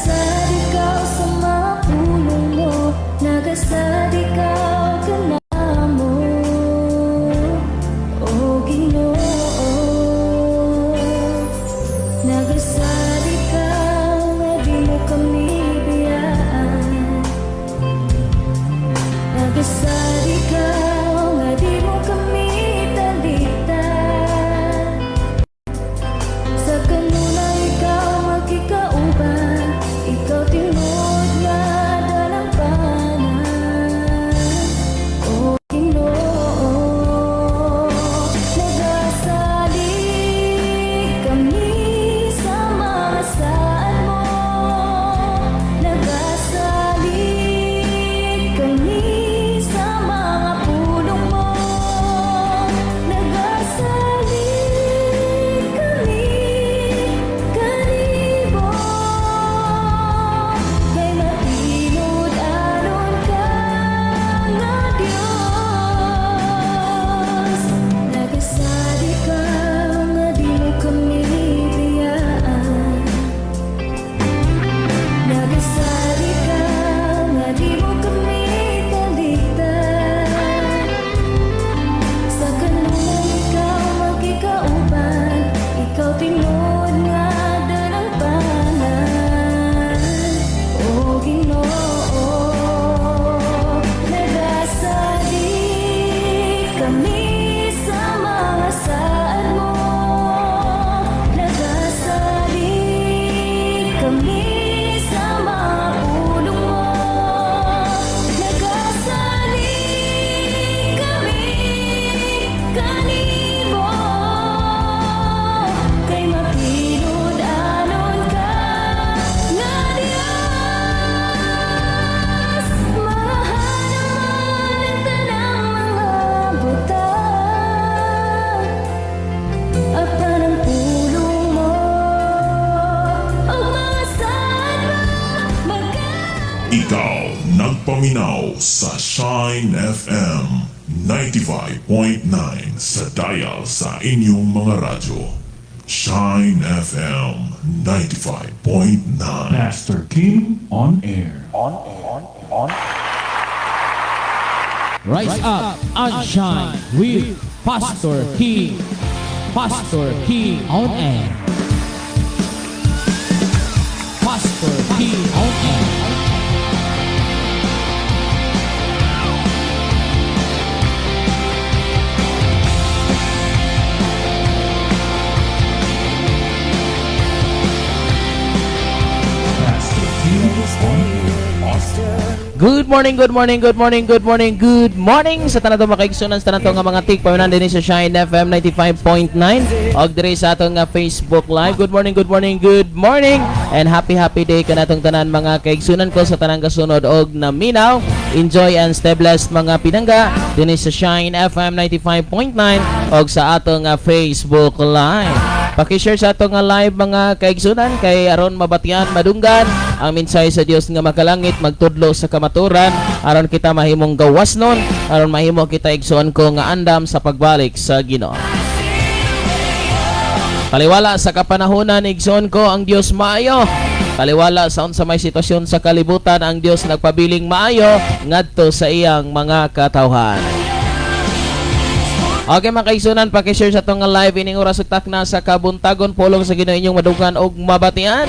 Nagasaad ikaw sa mga pulong mo. Nagasaad ikaw kanamo, O Ginoo. Nagasaad ikaw nga di mo kami biyaan. Nagasaad ikaw nga di mo kami talikdan. Sa kanunay ikaw magkikauban. Ikaw tinuod nga dalampanan, O Ginoo. Nagasalig kami sa mga saad mo. Nagasalig kami sa mga pulong mo. Nagasalig kami kanimo kay matinud-anon ka nga Dios. Nagasaad ikaw nga di mo kami biyaan. Nagasaad ikaw nga di mo kami talikdan. Sa kanunay ikaw magkikauban. Ikaw tinuod nga dalampanan, O Ginoo. Nagasalig kami sa mga saad mo. Nagasalig kami sa mga pulong mo. Nagasalig kami kanimo kay matinud-anon ka nga Dios. Mahanaman ang tanang mga butang apan ang pulong mo ug mga saad mo magka Ikaw nagpaminaw sa Shine FM 95.9 sa dial sa inyong mga radyo. Shine FM 95.9. Pastor Kim on air. Rise up and shine with Pastor King. Pastor King on air. Pastor King on air. Pastor Kim on air. Good morning, good morning, good morning, good morning, good morning sa tanan mga kaigsunan, sa tanan nga mga tigpaminaw dinhi sa Shine FM 95.9 og diri sa atong nga Facebook Live. Good morning, good morning, good morning and happy happy day kanatong tanan mga kaigsunan ko sa tanang kasunod og naminaw. Enjoy and stay blessed, mga pinangga, dinhi sa Shine FM 95.9 og sa atong nga Facebook Live. Paki-share sa atong nga live, mga kaigsunan, kay aron mabatian, madunggan ang mensahe sa Dios nga makalangit, magtudlo sa kamaturan aron kita mahimong gawas nun, aron mahimo kita, igsuon ko, nga andam sa pagbalik sa Ginoo. Taliwala sa kapanahonan, igsoon ko, ang Dios maayo. Taliwala sa unsa may sitwasyon sa kalibutan, ang Dios nagpabiling maayo ngadto sa iyang mga katawhan. Okay, mga kaigsunan, paki-share sa atong nga live ining oras ug takna sa kabuntagon, pulong sa Ginoo inyong madunggan og mabatian.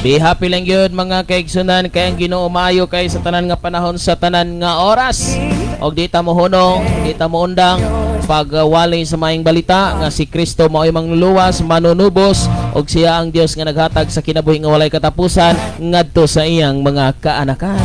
Be happy lang yun, mga kaigsunan, kay ang Ginoo maayo kay sa tanan nga panahon, sa tanan nga oras. Og di ta mo hunong, di ta mo undang pagwali sa maayong balita nga si Kristo mao'y mangluluwas, manunubos og siya ang Dios nga naghatag sa kinabuhi nga walay katapusan ngadto sa iyang mga kaanakan.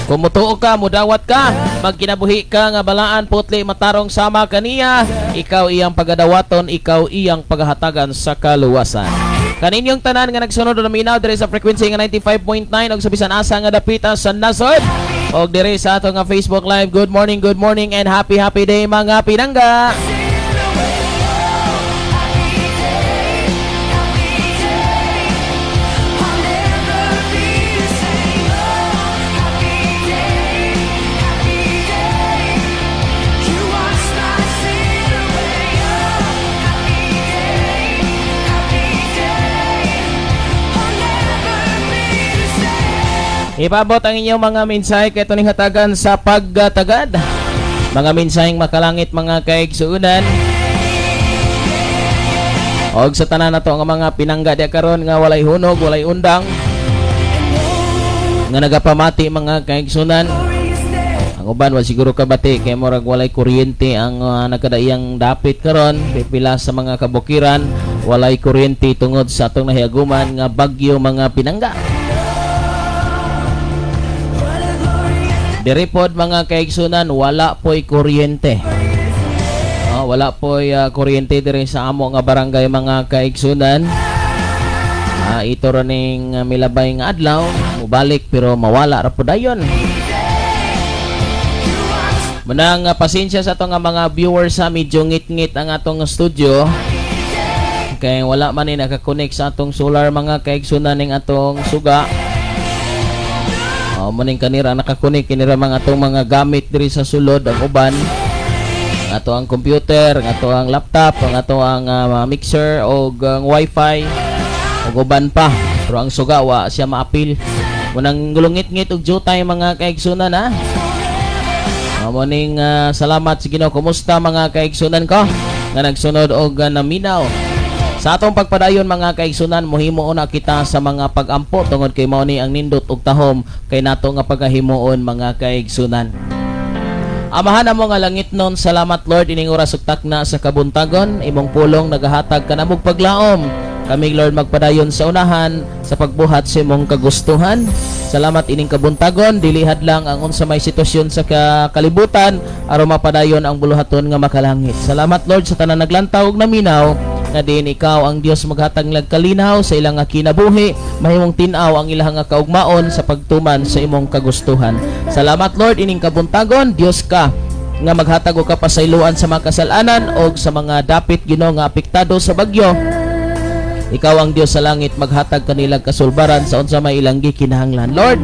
Kung mutuo ka, mudawat ka, magkinabuhi ka nga balaan, putli, matarong sama kaniya, ikaw iyang pagadawaton, ikaw iyang paghahatagan sa kaluwasan. Kaninyong tanan nga nagsunod na minaw diri sa frequency nga 95.9 og sa bisan asa nga dapita sa nasod og diri sa ato nga Facebook Live. Good morning and happy happy day, mga pinangga. Happy day, happy day. I'll never be the same. Oh, happy day, happy day. You wash my sin away. Oh, happy day, happy day. Ipabot ang inyong mga mensahe kay ning hatagan sa pagtagad. Mga mensaheng makalangit, mga kaigsuunan. Og sa tanan nato nga mga pinangga diya karon nga walay hunog, walay undang, nga nagapamati, mga kaigsunan. Ang uban wa siguro kabati kay murag walay kuryente ang nagkadaiyang dapit karon. Pipila sa mga kabukiran walay kuryente tungod sa atong nahiaguman nga bagyo, mga pinangga. Diri pod, mga kaigsunan, wala po'y kuryente. Oh, wala po'y kuryente diri sa amo nga barangay, mga kaigsunan. Ito ra ning milabay nga adlaw, mubalik pero mawala ra pud dayon. Manang pasensya sa atong nga mga viewers sa medyo ngit-ngit ang atong studio. Kay wala man ni nakakonect sa atong solar, mga kaigsunan, ning atong suga. Oh, muning kanira nakakonect kinira mga atong mga gamit diri sa sulod ang uban. Ang ato ang computer, ang ato ang laptop, ang ato ang mixer og ang wifi ug uban pa. Pero ang suga wa siya maapil. Munang gulungit-ngit og jutay, mga kaigsunan, ha. Morning, salamat sa Ginoo. Kumusta, mga kaigsunan ko nga nagsunod og naminaw? Sa atong pagpadayon, mga kaigsunan, mohimo na kita sa mga pagampo tungod kay mao ni ang nindot og tahom kay nato nga pagahimuon, mga kaigsunan. Amahan amo nga langitnon, salamat Lord ining oras ug takna sa kabuntagon, imong pulong nagahatag kanamog paglaom. Kami, Lord, magpadayon sa unahan sa pagbuhat sa imong kagustuhan. Salamat ining kabuntagon, dili hadlang ang unsa may sitwasyon sa kalibutan aron mapadayon ang buluhaton nga makalangit. Salamat, Lord, sa tanan naglantaw ug naminaw nga diin ikaw ang Dios maghatag lag kalinaw sa ilang nga kinabuhi, mahimong tin-aw ang ilang nga kaugmaon sa pagtuman sa imong kagustuhan. Salamat, Lord, ining kabuntagon, Dios ka nga maghatag og kapasayloan sa mga kasalanan og sa mga dapit, Ginoo, nga apektado sa bagyo. Ikaw ang Dios sa langit maghatag kanilang kasulbaran sa unsa may ilang gikinahanglan. Lord,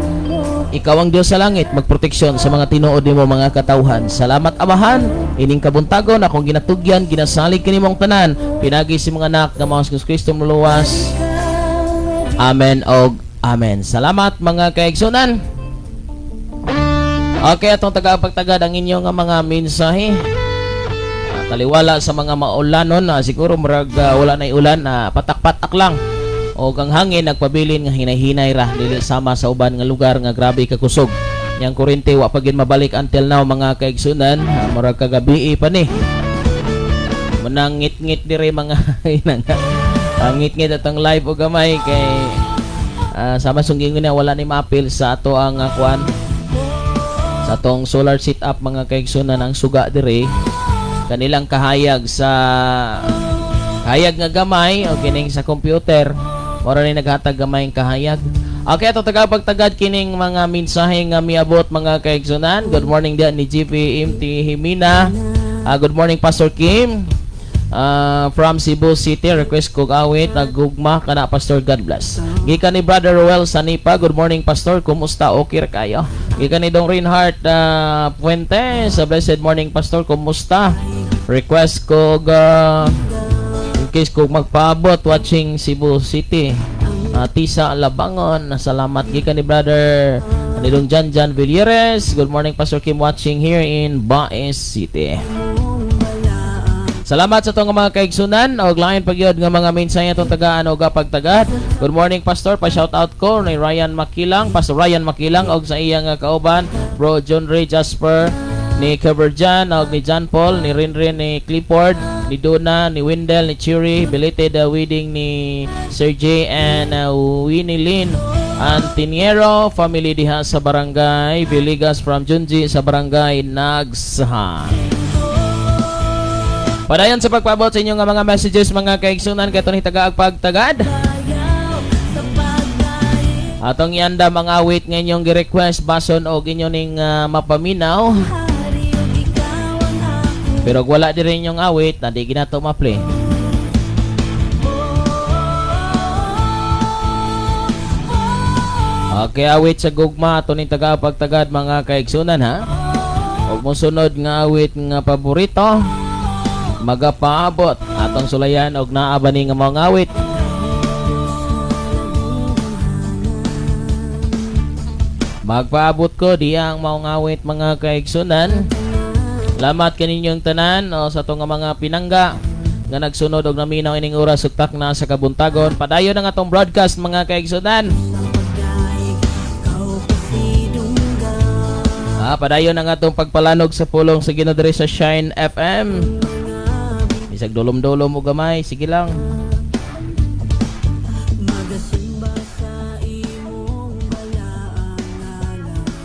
ikaw ang Dios sa langit magproteksyon sa mga tinuod nimo mga katawhan. Salamat, Amahan, ining kabuntagon akong ginatugyan, ginasalig kanimong tanan pinagi sa mga anak nga mga Jesus Kristo muluwas. Amen og amen. Salamat, mga kaigsunan. Okay, atong tagapagtagad ang inyong nga mga mensahe. Taliwala sa mga maulanon na siguro murag wala na ulan na patak-patak lang o ang hangin nagpabilin nga hinay-hinay ra, dili sama sa uban nga lugar nga grabe ka kusog. Yang kuryente wa pa gyud mabalik until now, mga kaigsunan. Murag kagabi pa ni manang ngit-ngit dire mga inang ang ngit-ngit atong live og gamay kay sama sungging na wala ni maapil sa ato ang kuan sa atong solar setup, mga kaigsunan, ang suga dire kanilang kahayag sa kahayag nga gamay o kining sa computer mora ni naghatag gamay ang kahayag. Okay, ato tagapagtagad kining mga mensahe nga miabot, mga kaigsunan. Good morning diyan ni GP MT Himina. Good morning, Pastor Kim. From Cebu City, request ko awit nagugma kana, Pastor. God bless. Gikan ni Brother Roel Sanipa, good morning, Pastor, kumusta? Okay ra kayo? Gikan ni Dong Reinhardt Puente, sa blessed morning, Pastor, kumusta? Request ko in case ko magpaabot, watching Cebu City. Tisa Labangon, salamat. Gikan ni Brother ni Dong Jan Jan Villeres, good morning, Pastor Kim, watching here in Baez City. Salamat sa itong mga kaigsunan og lain pagyud nga mga mensahe atong tagaan og pagtagad. Good morning, Pastor, pa shout out ko ni Ryan Makilang, Pastor Ryan Makilang og sa iyang nga kauban, Bro John Ray Jasper, ni Keverjan og ni John Paul, ni Rinrin, ni Clifford, ni Donna, ni Wendell, ni Chiri, belated wedding ni Sir J and Winnie Lynn Antiniero family diha sa barangay Villegas, from Junji sa barangay Nagsahan. Padayon sa pagpaabot sa inyong mga messages, mga kaigsunan, kay ni tagaag pagtagad. Atong ianda mga awit nga inyong gi-request bason og inyo ning mapaminaw. Pero kung wala diri inyong awit, na di ginato ma-play. Okay, awit sa gugma ato ning taga pagtagad, mga kaigsunan, ha. Og mosunod nga awit nga paborito magapaabot atong sulayan og naa ba ni nga mga awit. Magpaabot ko diyang maungawit, mga kaigsunan. Salamat kaninyong tanan o sa atong nga mga pinangga nga nagsunod og naminaw ining oras ug takna sa kabuntagon. Padayon ang atong broadcast, mga kaigsunan. Ikaw pasidunggan. Padayon ang atong pagpalanog sa pulong sa Ginoo diri sa Shine FM. Bisag dulom-dulom og gamay, sige lang. Magasimba sa imong balaang ngalan,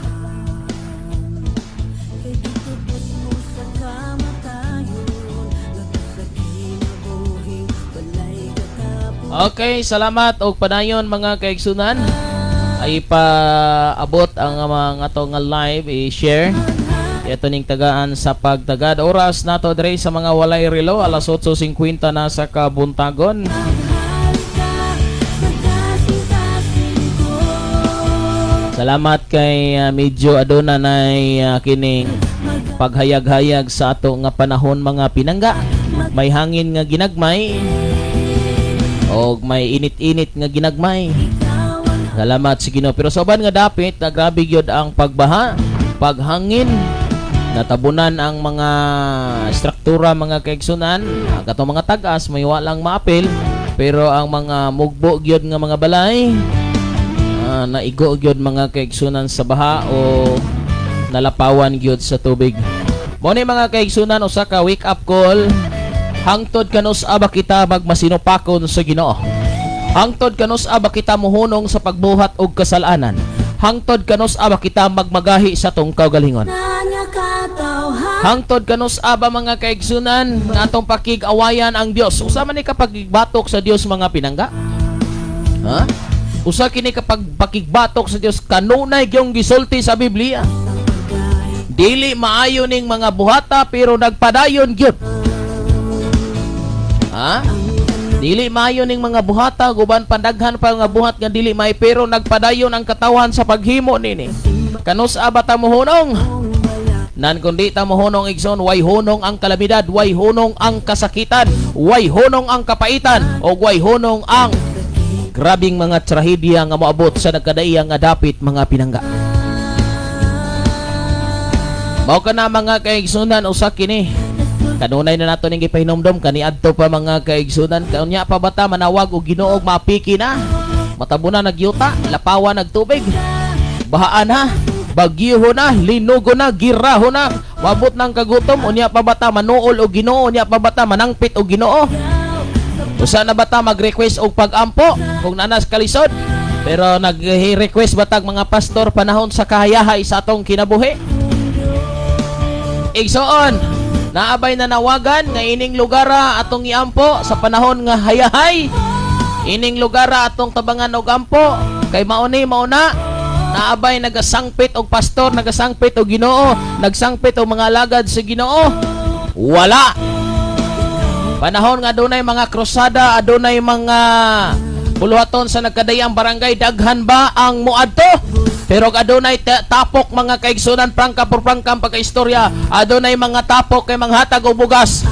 kay gitubos mo sa kamatayon ngadto sa kinabuhing walay katapos. Okay, salamat og padayon, mga kaigsunan. Ay paabot ang mga ato nga live, i-share. Ito ning tagaan sa pagtagad. Oras nato dre sa mga walay relo, alas 8:50 na sa kabuntagon. Mahal ka sa kasing-kasing ko. Salamat kay medyo aduna nay kining paghayag-hayag sa ato nga panahon, mga pinangga. May hangin nga ginagmay og may init-init nga ginagmay. Ikaw ang Salamat sa Ginoo. Pero sa uban nga dapit, na grabe gyud ang pagbaha, paghangin, natabunan ang mga struktura, mga kaigsunan. Ang katong mga tag-as may walang maapil, pero ang mga mugbo gyud nga mga balay, naigo gyud, mga kaigsunan, sa baha o nalapawan gyud sa tubig. Mo ni, mga kaigsunan, usa ka wake up call. Hangtod kanus-a ba kita magmasinupakon sa Ginoo? Hangtod kanus-a ba kita muhunong sa pagbuhat og kasalanan? Hangtod kanus-a ba kita magmagahi sa atong kaugalingon? nga katawhan. Hangtod kanus-a ba, mga kaigsunan, nga atong pakig-awayan ang Dios? Usa man ni kapagbatok sa Dios, mga pinangga? Ha? Usa kini kapag pakigbatok sa Dios kanunay gyung gisulti sa Biblia. Dili maayo ning mga buhata pero nagpadayon gyud. Ha? Dili maayo ning mga buhata, guban pandaghan pa nga buhat nga dili may, pero nagpadayon ang katawan sa paghimo nini. Kanus-a ba ta mohunong? Nan kundi ta mohunong, igsoon, way hunong ang kalamidad, way hunong ang kasakitan, way hunong ang kapaitan, o way hunong ang grabing mga trahedya nga moabot sa nagkadaiya nga dapit, mga pinangga. Mao ka na, mga kaigsunan, usa kini. Kanunay na nato ning gipahinomdom kaniadto pa, mga kaigsunan. Kaunya pa bata manawag og Ginoo og mapiki na. Matabunan nagyuta, lapawan nagtubig. Bahaan ha, bagyo na, linugo na, giraho na. Mabot ng kagutom, unya pa bata manuol og Ginoo, unya pa bata manangpit og Ginoo? Usa na bata mag-request og pag-ampo kung nanas kalisod? Pero nag-request batag mga pastor panahon sa kahayahay sa atong kinabuhi? Igsoon, naabay na nawagan nga ining lugara atong iampo sa panahon nga hayahay? Ining lugara atong tabangan og ampo kay mauni mauna? Naabay nagasangpit og pastor, nagasangpit og Ginoo, nagsangpit og mga alagad sa Ginoo? Wala. Panahon nga adunay mga krusada, adunay mga buluhaton sa nagkadayang barangay, daghan ba ang muadto? Pero kung adunay tapok, mga kaigsunan, prangka por prangka ang pagkaistorya, adunay mga tapok kay manghatag og bugas,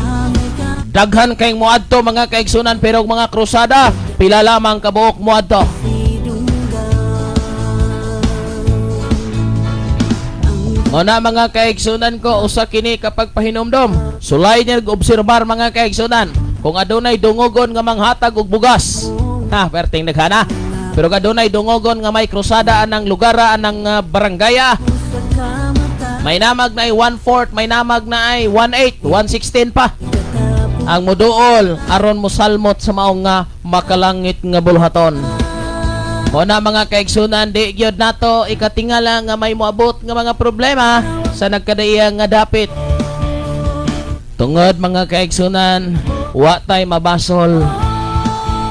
daghan kay muadto, mga kaigsunan, pero og mga krusada, pila lamang kabuok muadto? Sidunggan. Muna, mga kaigsunan ko, usa kini kapag pahinumdom. Sulay niya obserbar, mga kaigsunan. Kung adunay dungogon nga manghatag og bugas. Ha, perting naghana. Pero kung adunay dungogon nga may krusada anang lugar, anang barangaya, Sa kamatayon may namag na ay 1/4, may namag na ay 1/8, 1/16 pa. Ang muduol aron mosalmot sa maong nga makalangit nga bulhaton. Mo na, mga kaigsunan, di gyud nato ikatingala nga may moabot nga mga problema sa nagkadaiya nga dapit. Tungod, mga kaigsunan, wa tay mabasol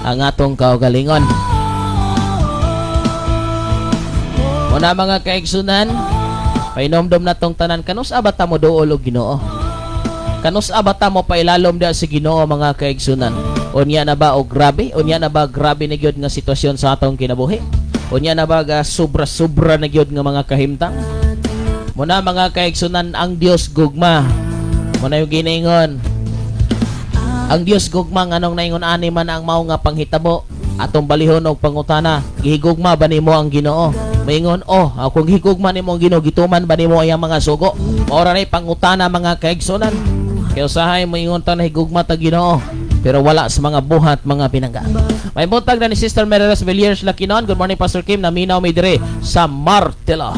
ang atong kaugalingon. Mo na, mga kaigsunan, painomdom na tong tanan, kanus-a ba ta mo duol og Ginoo? Kanus-a ba ta mo pailalom da sa Ginoo, mga kaigsunan? Unya na ba og grabe? Unya na ba grabe na gyud nga sitwasyon sa atong kinabuhi? Unya na ba ga sobra-sobra na gyud nga mga kahimtang? Muna, mga kaigsunan, ang Dios gugma. Muna yung ginaingon. Ang Dios gugma, nganong naingon ani man ang mao nga panghitabo? Atong balihon og pangutana, gihigugma ba nimo ang Ginoo? Moingon, "Oh, kung higugma nimo ang Ginoo, gituman ba nimo ang mga sugo?" Mao ra ni pangutana, mga kaigsunan. Kay usahay moingon ta na higugma ta Ginoo, pero wala sa mga buhat, mga pinangga. May buntag na ni Sister Mereres Villiers Lakinon. "Good morning, Pastor Kim. Naminaw mi dire sa Martela."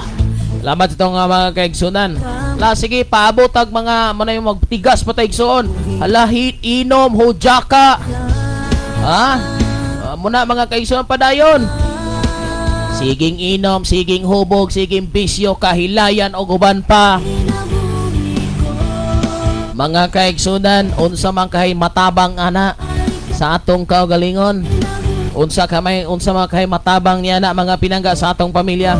Salamat itong mga kaigsunan. La sige, paabot ag mga manay magtigas pa ta, igsuon. Hala, inom hujaka. Ha? Muna mga kaigsunan, padayon. Siging inom, siging hubog, siging bisyo, kahilayan o uban pa. Mga kaigsunan, unsa man kay matabang ana sa atong kaugalingon? Unsa man kay matabang niya na, mga pinangga, sa atong pamilya?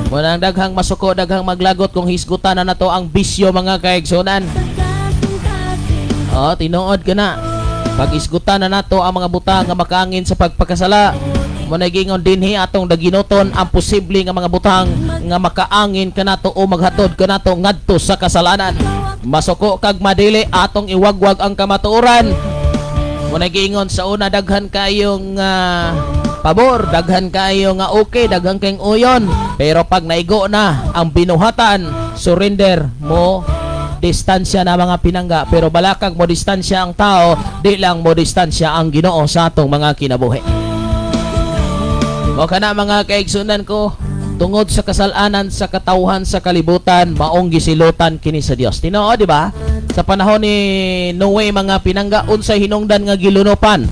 Munang daghang masuko, daghang maglagot kung hisgutan na nato ang bisyo, mga kaigsunan. Oh, tinuod ka na. Pag hisgutan na nato ang mga butang nga makaangin sa pagpakasala, mo gingon dinhi atong daginoton ang posible nga mga butang nga makaangin kanato o maghatod kanato ngadto sa kasalanan. Masuko kag madili, atong iwagwag ang kamatuoran. Mo giingon sa una, daghan kayong pabor, daghan kayo nga okay, daghan kayong uyon. Pero pag naigo na ang binuhatan, surrender mo, distansya na, mga pinangga. Pero balakag mo distansya ang tao, di lang mo distansya ang Ginoo sa atong mga kinabuhi. Mo kana, mga kaigsunan ko, tungod sa kasalanan sa katawhan sa kalibutan, maong gisilutan kini sa Dios. Tinuod, di ba? Sa panahon ni Noe, mga pinangga, unsay hinungdan nga gilunopan?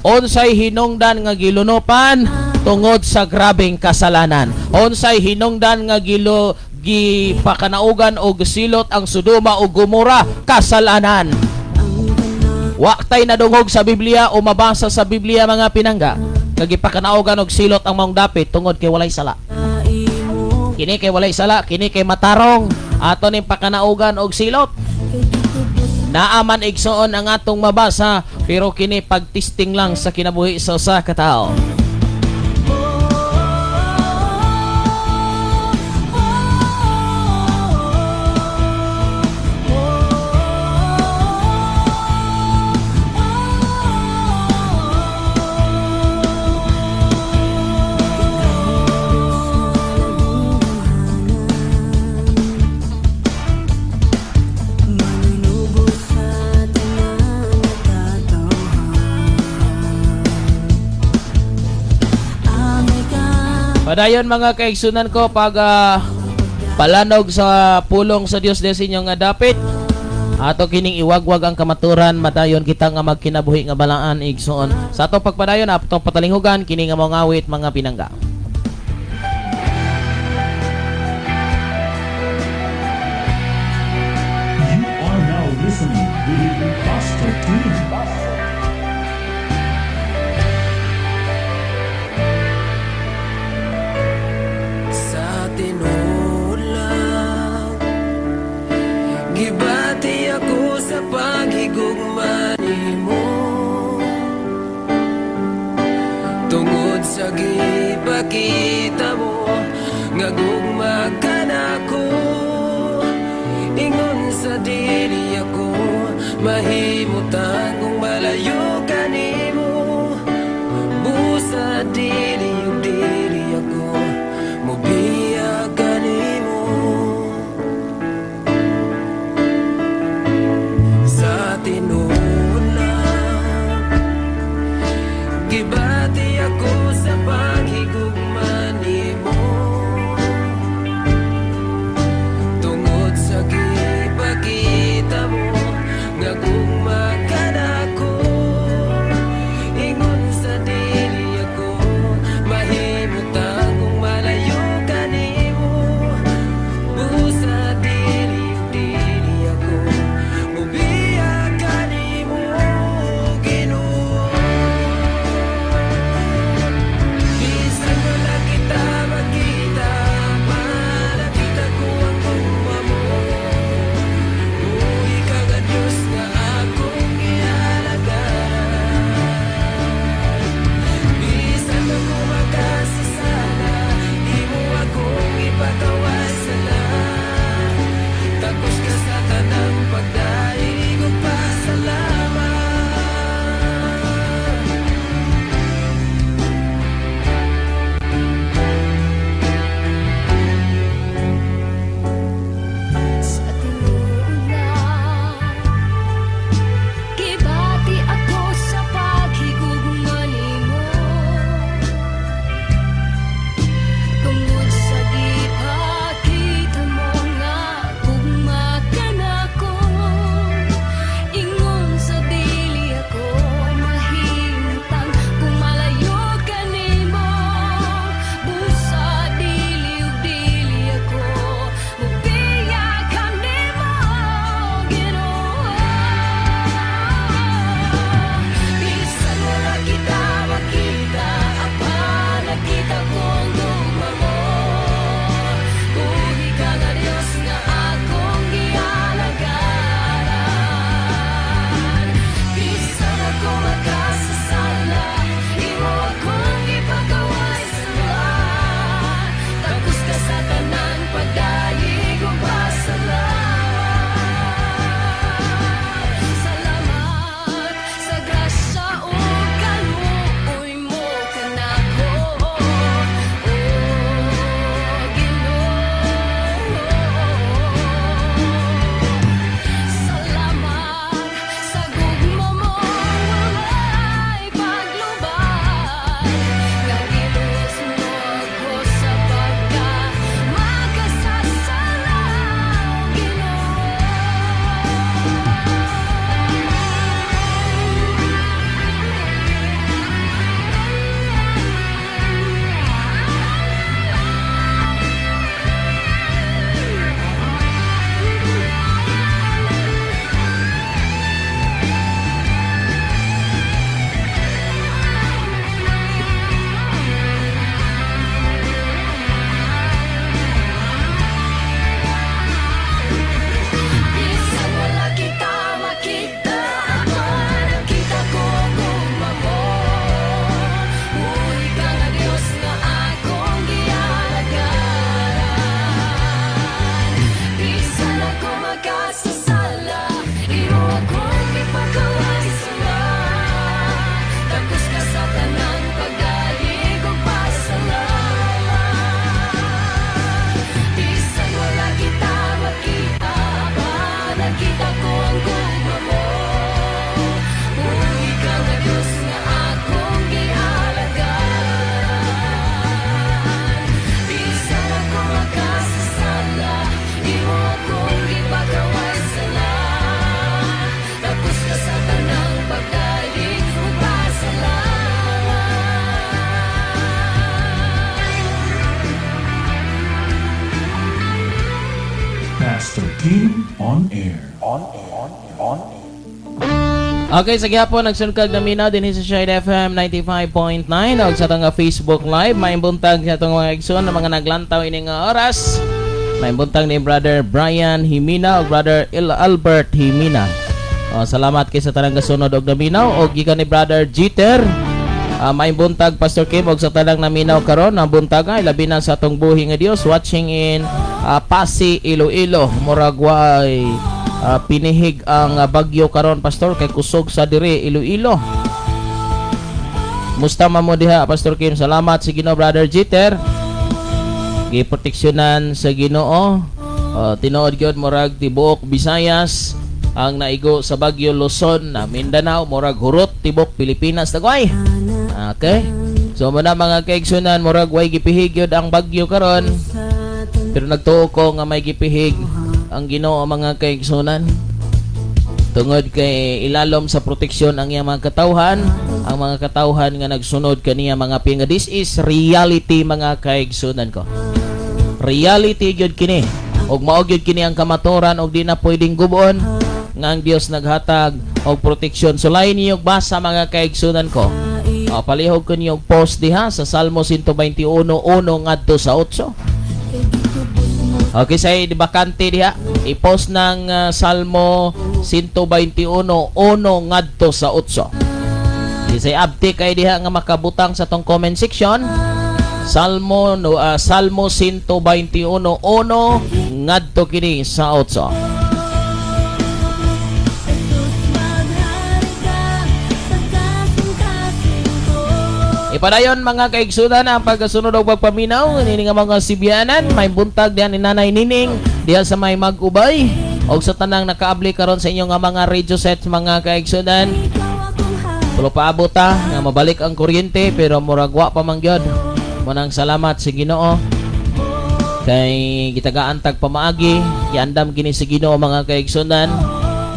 Unsay hinungdan nga gilunopan tungod sa grabeng kasalanan? Unsay hinungdan nga gipakanaugan o gisilot ang Sodoma o Gomora? Kasalanan. Wa tay nadungog sa Biblia o mabasa sa Biblia, mga pinangga, nga gipakanaugan og silot ang maong dapit tungod kay walay sala. Kini kay walay sala, kini kay matarong. Ato ning pakanaugan og silot. Naaman, igsoon, ang atong mabasa, pero kini pagtisting lang sa kinabuhi sa usa ka tawo. Manunubos sa tanan natatawahan. Amay ka. Padayon, mga kaigsunan ko, pag palanog sa pulong sa Dios sa inyong nga dapit. Ato kining iwagwag ang kamaturan, madayon kita nga magkinabuhi nga balaan, igsoon. Sa atong pagpadayon, atong patalinghugan kini nga mga awit, mga pinangga. You are now listening with Pastor Kim. Sa tinuod lang, gibati ako sa paghigugma nimo tungod sa gipakita mo nga gugma ka nako. Ingon sa dili ako mahimutan kung malayo ka nimo. Busa dili ug dili ako mubiya kanimo. Sa tinuod lang, gibati ako sa paghigugma nimo tungod sa gipakita mo nga gugma. On air. On air. Okay, sa gihapon nagsungkag na minaw dinhi sa Shine FM 95.9 og sa atong Facebook Live. May buntag sa atong mga igsoon na mga naglantaw ini nga oras. May buntag ni Brother Brian Himina og Brother Il Albert Himina. Oh, salamat kay sa tanang gasunod og naminaw og gikan ni Brother Jeter. May buntag, Pastor Kim, og sa tanang naminaw karon ang buntag ay labi na sa atong buhi nga Dios, watching in Pasi, Iloilo. Murag way pinihig ang bagyo karon, Pastor, kay kusog sa dire Iloilo. Musta man mo diha, Pastor Kim? Salamat sa Ginoo, Brother Jeter. Giproteksyonan sa Ginoo. Tinuod gyud, murag tibuok Visayas ang naigo sa bagyo, Luzon na Mindanao, murag hurot tibok Pilipinas dagway. Okay. So muna mga kaigsunan, murag way gipihig gyud ang bagyo karon. Pero nagtuo ko nga may gipihig ang Ginoo, mga kaigsunan. Tungod kay ilalom sa proteksyon ang iyang mga katawhan, ang mga katawhan nga nagsunod kaniya, mga pinga. This is reality, mga kaigsunan ko. Reality gyud kini. Og mao gyud kini ang kamaturan og di na pwedeng gubon nga ang Dios naghatag og proteksyon. Sulay niyo basa, mga kaigsunan ko. O, palihog ko niyo post diha sa Salmo 121:1 ngadto sa 8. Okay, sa di bakante diha, i-post ng Salmo 121:1 ngadto sa 8. Di say abti kay diha nga makabutang sa tong comment section. Salmo no, Salmo 121:1 ngadto kini sa 8. Maghari ka sa kasing-kasing ko. Ipadayon, mga kaigsunan, ang pagkasunod og pagpaminaw nini nga mga Sibianan. May buntag diha ni Nanay Nining diha sa may Mag-ubay og sa tanang nakaabli karon sa inyong nga mga radio sets, mga kaigsunan. Ikaw akong hari. Tulo paabot ta nga mabalik ang kuryente, pero murag wa pa man gyud. Munang salamat sa Ginoo kay gitagaan tag pamaagi, giandam kini sa Ginoo, mga kaigsunan,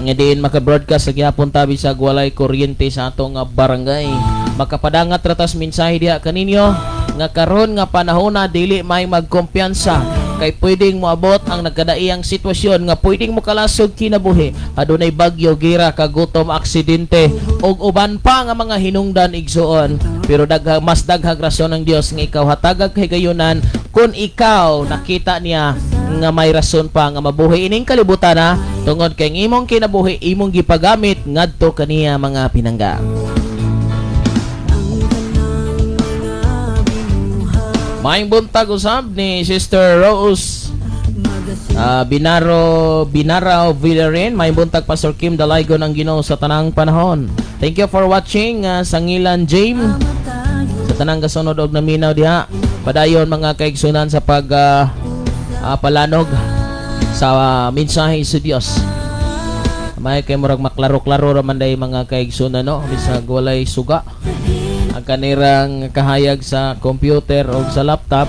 nga diin maka-broadcast sa gihapon tabi sa walay kuryente sa atong nga barangay. Makapadangat ratas mensahe diha kaninyo nga karon nga panahon na dili may magkumpiyansa kay pwedeng moabot ang nagkadaiyang sitwasyon nga pwedeng mokalasog kinabuhi. Adunay bagyo, gira, kagutom, aksidente ug uban pa nga mga hinungdan, igsuon, pero daghang mas daghang rason ng Dios nga ikaw hatagag kahigayunan kung ikaw nakita niya nga may rason pa nga mabuhi ining kalibutan na tungod kay ang imong kinabuhi imong gipagamit ngadto kaniya, mga pinangga. Ang tanang mga binuhat. Maayong buntag usab ni Sister Rose Binaro Binaraw Villarin. Maayong buntag, Pastor Kim, dalaygon ang Ginoo sa tanang panahon. Thank you for watching, Sangilan James, sa tanang gasunod og naminaw diha. Padayon, mga kaigsunan, sa pag palanog sa mensahe sa Dios. May kay murag maklaro-klaro ra man day, mga kaigsunan, no, bisag walay suga ang kanirang kahayag sa computer o sa laptop,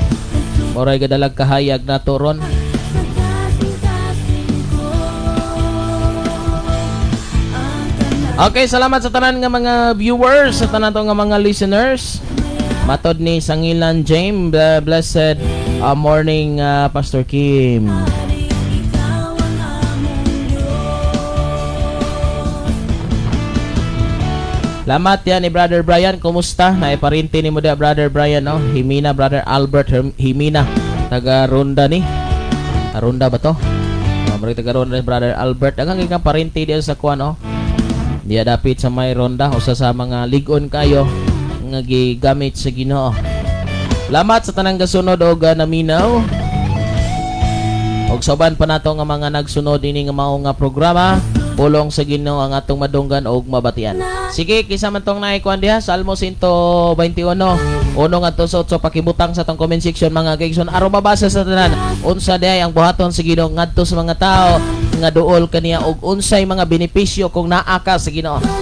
moray gadalag kahayag nato ron. Kasing-kasing ko. Ang tanang Okay, salamat sa tanan nga mga viewers, sa tanan to nga mga listeners. Matod ni Sangilan James, blessed morning, Pastor Kim. Hari, ikaw ang among Diyos. Salamat yan ni Brother Brian. Kumusta? Naiparinti ni mo da, Brother Brian, no? Himina, Brother Albert Himina. Taga Ronda ni. Ah, Ronda ba to? Oh, murag taga Ronda ni Brother Albert. Ang kang parinti diyan sa kuan, no? Diya dapit sa may Ronda, usa sa mga ligon kayo nga gigamit sa Ginoo. Salamat sa tanang gasunod og naminaw. Og sa uban pa nato nga mga nagsunod ini nga mao nga programa, pulong sa Ginoo ang atong madunggan og mabatian. Sige, kisa man tong naikuan diha, Salmo 121 1 ngadto sa 8, pakibutang sa tong comment section, mga kaigsoon, aron mabasa sa tanan unsa diay ang buhaton sa Ginoo ngadto sa mga tao nga duol kaniya og unsay mga benepisyo kung naa ka sa Ginoo. Kalibutan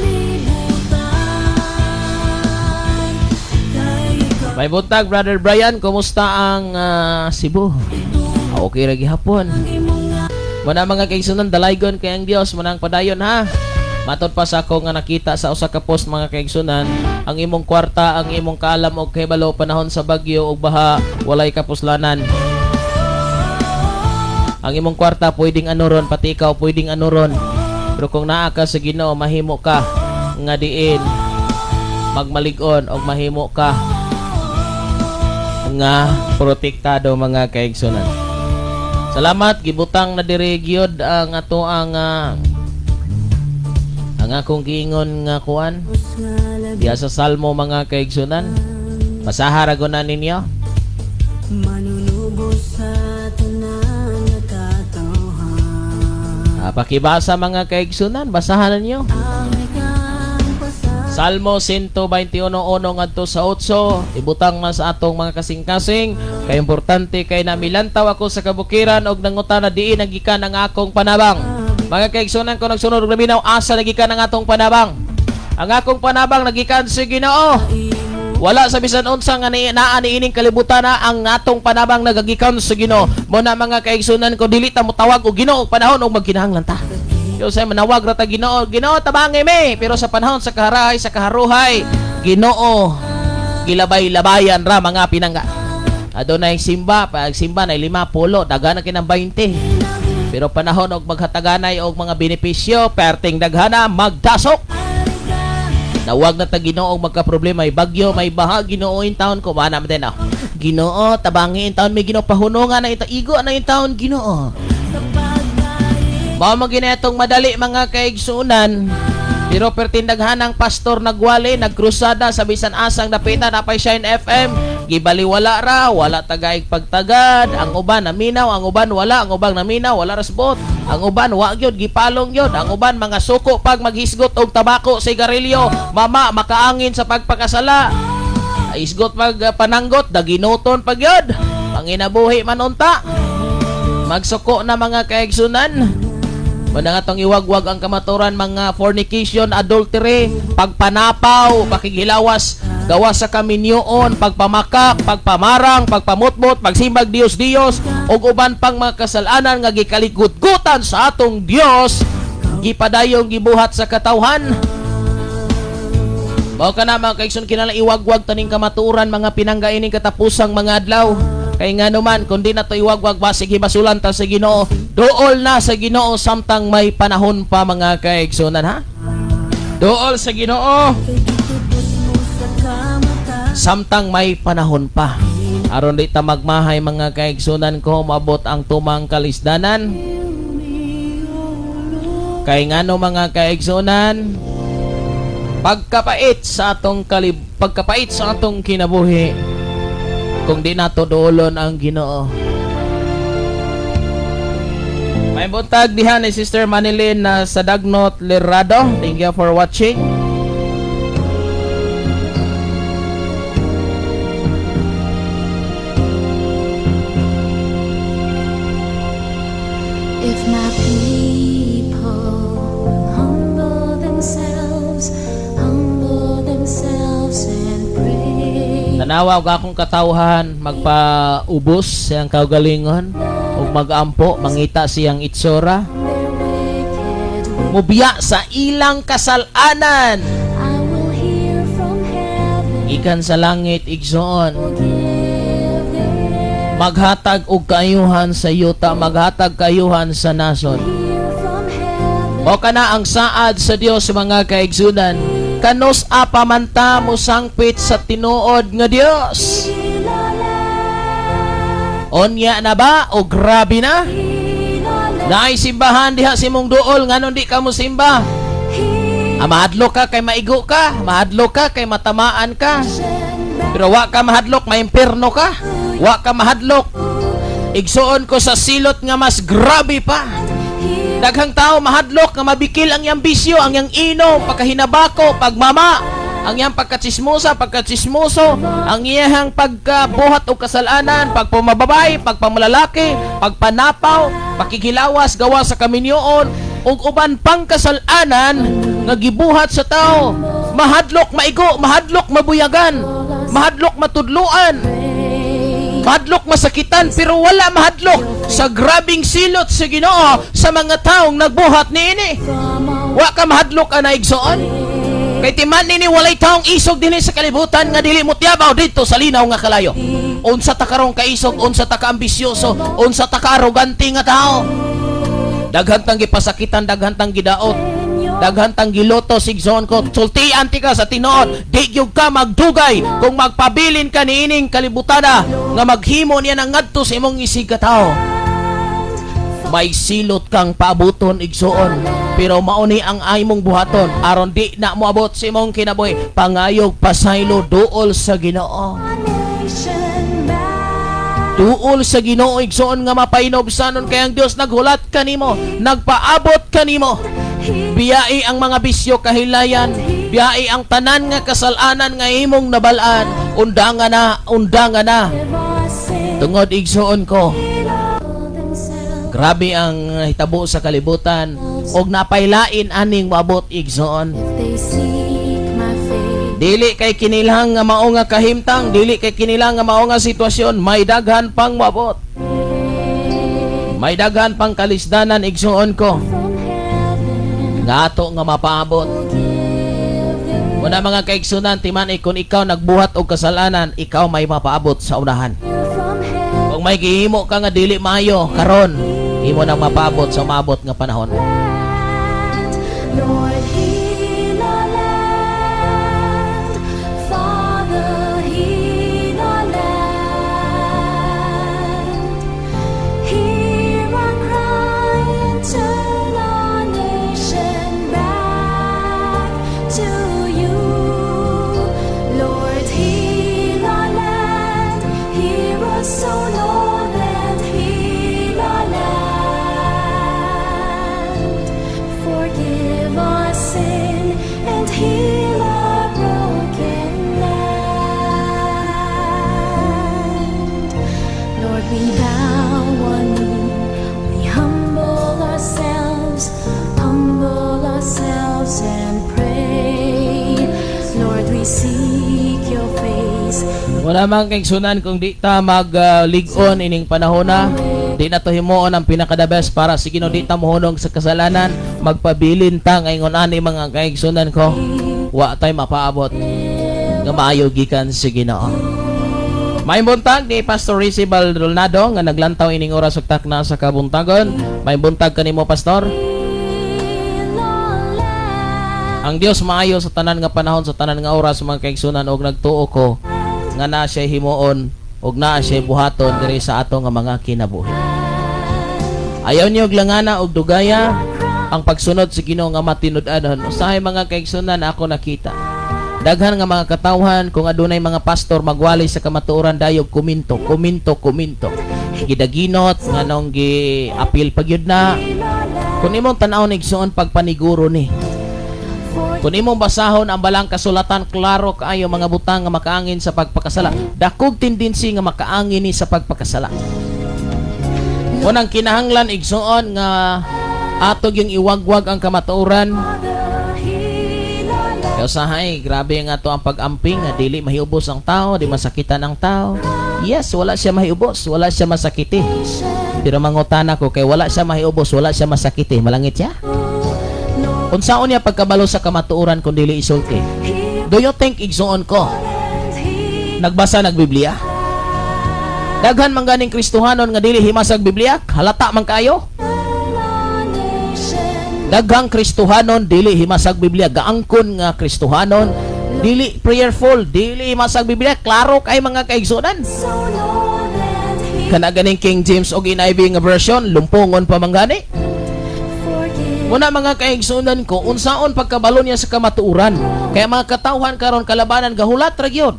kay ikaw. May buntag, Brother Brian, kumusta ang Cebu? Okay ra gihapon. Ang imong Muna mga kaigsunan, dalaygon kay ang Dios, munang padayon ha. Matod pa sa ako nga nakita sa usa ka post, mga kaigsunan, ang imong kwarta, ang imong kaalam og kahibalo panahon sa bagyo ug baha, walay kapuslanan. Ang imong kwarta pwedeng anuron, pati ikaw pwedeng anuron. Pero kung naa ka sa Ginoo, mahimo ka nga diin magmalig-on og mahimo ka nga protektado, mga kaigsunan. Salamat, gibutang na diri gyud ang ato ang akong giingon nga kuan diha sa Salmo, mga kaigsunan. Basaha ra na ninyo. Manunubos sa tanan nga katawhan. Pakibasa, mga kaigsunan, basahan ninyo. Ang ikang pasar Salmo 121:1 ngadto sa 8, ibutang man sa atong mga kasing-kasing kay importante kay na milantaw ako sa kabukiran og nangutana diin nagikan ang akong panabang. Mga kaigsunan ko nagsunod og naminaw, asa nagikan ang atong panabang? Ang akong panabang nagikan sa Ginoo. Wala sa bisan unsa nga ni naa niining kalibutan na ang atong panabang nagagikan sa Ginoo. Mo na, mga kaigsunan ko, dili ta motawag og Ginoo og panahon og magkinahanglan ta. Yo say manawag ra ta, "Ginoo, Ginoo, tabangi mi." Pero sa panahon sa kaharahay, sa kaharuhay, Ginoo gilabay-labayan ra, mga pinangga. Adunay simba, pag simba na lima pulo, daghan na kinang 20. Pero panahon og maghataganay og mga benepisyo, perting daghana magdasok. Nawag na ta Ginoo og magka-problema, may bagyo, may baha, "Ginoo, in taon ko mana man din ah. Ginoo, tabangi in taon may Ginoo, pahunungan na ito, igo na in taon, Ginoo." Mao man gina itong madali, mga kaigsunan. Pero pertindaghan ang pastor nagwali, nagkrusada sa bisan asang dapitan apay Shine FM. Gibaliwala ra, wala tagaig pagtagad. Ang uban naminaw, ang uban wala, ang uban naminaw, wala rasbot. Ang uban wa gyud gipalong gyud. Ang uban mga suko pag maghisgot og tabako, sigarilyo, mama makaangin sa pagpakasala. Isgot pag pananggot, daginoton pag yun. Panginabuhi man unta. Magsuko na, mga kaigsunan. Muna nga tong iwagwag ang kamaturan, mga fornication, adultery, pagpanapaw, pakighilawas, gawa sa kaminyoon, pagpamakak, pagpamarang, pagpamutmot, pagsimbag Diyos-Diyos, ug uban pang mga kasalanan nga gikaligutgutan sa atong Dios, gipadayong gibuhat sa katawhan. Mao kana, mga kaigsoon, kinahanglan iwagwag taning kamatuoran, mga pinangga, ining katapusang mga adlaw. Kay nga naman kung di na to iwagwag, basig hibasulan ta sa Ginoo. Duol na sa Ginoo samtang may panahon pa, mga kaigsunan, ha. Duol sa Ginoo samtang may panahon pa. Aron di ta magmahay, mga kaigsunan ko, mabot ang tumang kalisdanan. Kay ngano, mga kaigsunan, pagkapait sa atong kinabuhi kung di nato duolon ang Ginoo. May buntag diha ni Sister Manilyn na sa Dagnot Lirado. Thank you for watching. If my people will humble themselves and pray. Tanawa og akong katawhan magpaubos siyang kaugalingon ug magampo, mangita siyang itsura, Their wicked way, mubiya sa ilang kasalanan. I will hear from heaven, Ikan sa langit, igsoon, forgive their maghatag og kaayuhan sa yuta, maghatag kaayuhan sa nasod. Hear from heaven. O kana ang saad sa Dios, mga kaigsunan. Kanus apa man ta mosangpit sa tinuod nga Dios? Onya na ba o grabe na? Naay simbahan diha sa imong duol, nganong di ka mo simba? Mahadlok ka kay maigo ka, mahadlok ka kay matamaan ka. Pero wa ka mahadlok, maimpirno ka. Wa ka mahadlok. Igsuon ko sa silot nga mas grabe pa. Daghang tao mahadlok nga mabikil ang iyang bisyo, ang iyang inom, pagkahinabako, pagmama, ang iyang pagkatsismosa, pagkatsismoso, ang iyang pagkabuhat og kasalanan, pagpamababay, pagpamalalaki, pagpanapaw, pakighilawas, gawa sa kaminyoon, ug uban pang kasalanan nga gibuhat sa tao. Mahadlok maigo, mahadlok mabuyagan, mahadlok matudluan, mahadlok masakitan, pero wala mahadlok sa grabing silot sa Ginoo sa mga taong nagbuhat niini. Wa ka mahadlok ana, igsoon. Kay timan nini walay taong isog dinhi sa kalibutan nga dili motiyabaw didto sa linaw nga kalayo. Unsa ta karong kaisog, unsa ta ka ambisyoso, unsa ta ka arogante nga tao. Daghan tang gipasakitan, daghan tang gidaot, daghan tang giloto, igsoon ko. Sultian tika sa tinuod, di gyud ka magdugay kung magpabilin ka niining kalibutana nga maghimo niya ng ngadto sa imong isig katawo. May silot kang paabuton, igsoon, pero mauni ang imong buhaton aron di na moabot sa imong kinabuhi: pangayog pasaylo duol sa Ginoo. Nation back. Duol sa Ginoo, igsoon, nga mapahinobsanon kay ang Dios naghulat kanimo, nagpaabot kanimo. Biyai ang mga bisyo, kahilayan, biyai ang tanan nga kasalanan nga imong nabalaan. Undanga na, undanga na. Tungod, igsoon ko, grabe ang hitabo sa kalibutan og napaylain aning moabot, igsoon. They seek my face. Dili kay kinilang nga mao nga kahimtang, dili kay kinilang nga mao nga sitwasyon, may daghan pang moabot. May daghan pang kalisdanan, igsoon ko, From heaven. nga ato nga mapaabot. Give them Muna, mga kaigsunan, timan kung ikaw nagbuhat og kasalanan, ikaw may mapaabot sa unahan. From heaven. Kung may gihimo ka nga dili maayo karon, imo nang mapaabot sa maabot nga panahon. Lord, heal our land. Father, heal our land. Hear our cry and turn our nation back to you. Lord, heal our land. Hear us, O Lord, and heal our land. Forgive our sin and heal our broken land. Lord, we bow one knee, we humble ourselves and pray. Lord, we seek your face. Wala man, kaigsunan, kung di ta maglig-on ining panahon na, di na to himuon ang pinaka the best para sa Ginoo, di ta mohunong sa kasalanan, magpabilin ta ngayon ani, mga kaigsunan ko, wa tay mapaabot nga maayo gikan sa Ginoo. May buntag ni Pastor Rizzy Baldonado nga naglantaw ining oras ug takna sa kabuntagon. May buntag kanimo, Pastor. Heal our land. Ang Dios maayo sa tanan nga panahon, sa tanan nga oras, mga kaigsunan, og nagtuo ko nga naa siya himuon ug naa siya buhaton diri sa ato nga mga kinabuhi. Ayaw niyo og langana og dugaya ang pagsunod sa Ginoo nga matinud-anon. Usahay, mga kaigsunan, ako nakita. Daghan nga mga katawhan, kung adunay mga pastor magwali sa kamatuoran, dayog komento, komento, komento. Gidaginot nganong gi-apil pagyud na. Kung imong tan-awon, igsoon, pagpaniguro ni. Kung imong basahon ang balang kasulatan, klaro kaayo mga butang nga makaangin sa pagpakasala. Dakog tendency nga makaangin ni sa pagpakasala. Unang kinahanglan, igsoon, nga ato yung iwagwag ang kamatuoran. Kaya usahay, grabe nga to ang pag-amping nga dili mahiubos ang tao, di masakitan ang tao. Yes, wala siya mahiubos, wala siya masakiti. Pero mangutana ko, kay wala siya mahiubos, wala siya masakiti, malangit siya? Unsaon niya pagkabalo sa kamatuoran kung dili isulti? Do you think, igsoon ko, nagbasa nag Biblia? Daghan man ganing Kristohanon nga dili himasag Biblia, halata man kayo. Daghang Kristohanon dili himasag Biblia, gaangkon nga Kristohanon, dili prayerful, dili himasag Biblia, klaro kay, mga kaigsunan. Kana ganing King James og NIV nga version, lumpungon pa man gani. Muna, mga kaigsunan ko, unsaon pagkabalo niya sa kamatuoran? Kaya mga katawhan karon kalabanan gahulat ra gyud.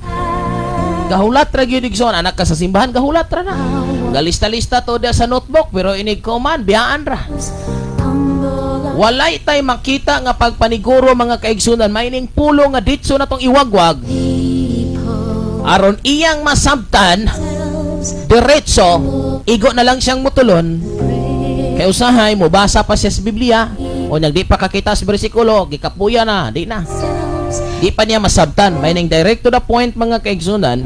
Gahulat ra gyud, igsoon, anak ka sa simbahan, gahulat ra na. Galista-lista to dia sa notebook, pero inig ko man biyaan ra. Walay tay makita nga pagpaniguro, mga kaigsunan, maining pulo nga ditso na tong iwagwag aron iyang masabtan diretso, igo na lang siyang mutulon. Kay usahay mobasa pa siya sa Biblia o di pa kakita sa bersikulo, gikapuya na, di na. Di pa niya masabtan. May ning direct to the point, mga kaigsunan,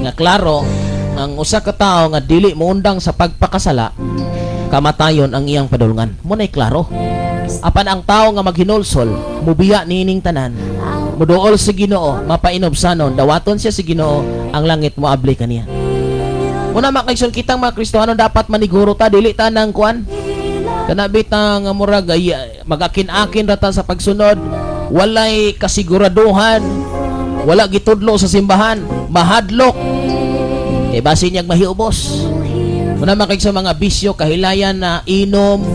nga klaro ang usa ka tawo nga dili moundang sa pagpakasala, kamatayon ang iyang padulngan. Mo na'y klaro. Apan ang tao nga maghinulsol, mubiya niining tanan. Muduol sa Ginoo, mapainubsanon, dawaton siya sa Ginoo, ang langit moabli kaniya. Una, mga kaigsoon, kitang mga Kristohano dapat maniguro ta, dili ta nang kuan. Kana bitang nga murag ay, magakin-akin ra ta sa pagsunod, walay kasiguraduhan, wala gitudlo sa simbahan, mahadlok. Kay basin niyang mahiubos. Muna, mga kaigsoon, mga bisyo, kahilayan na inom,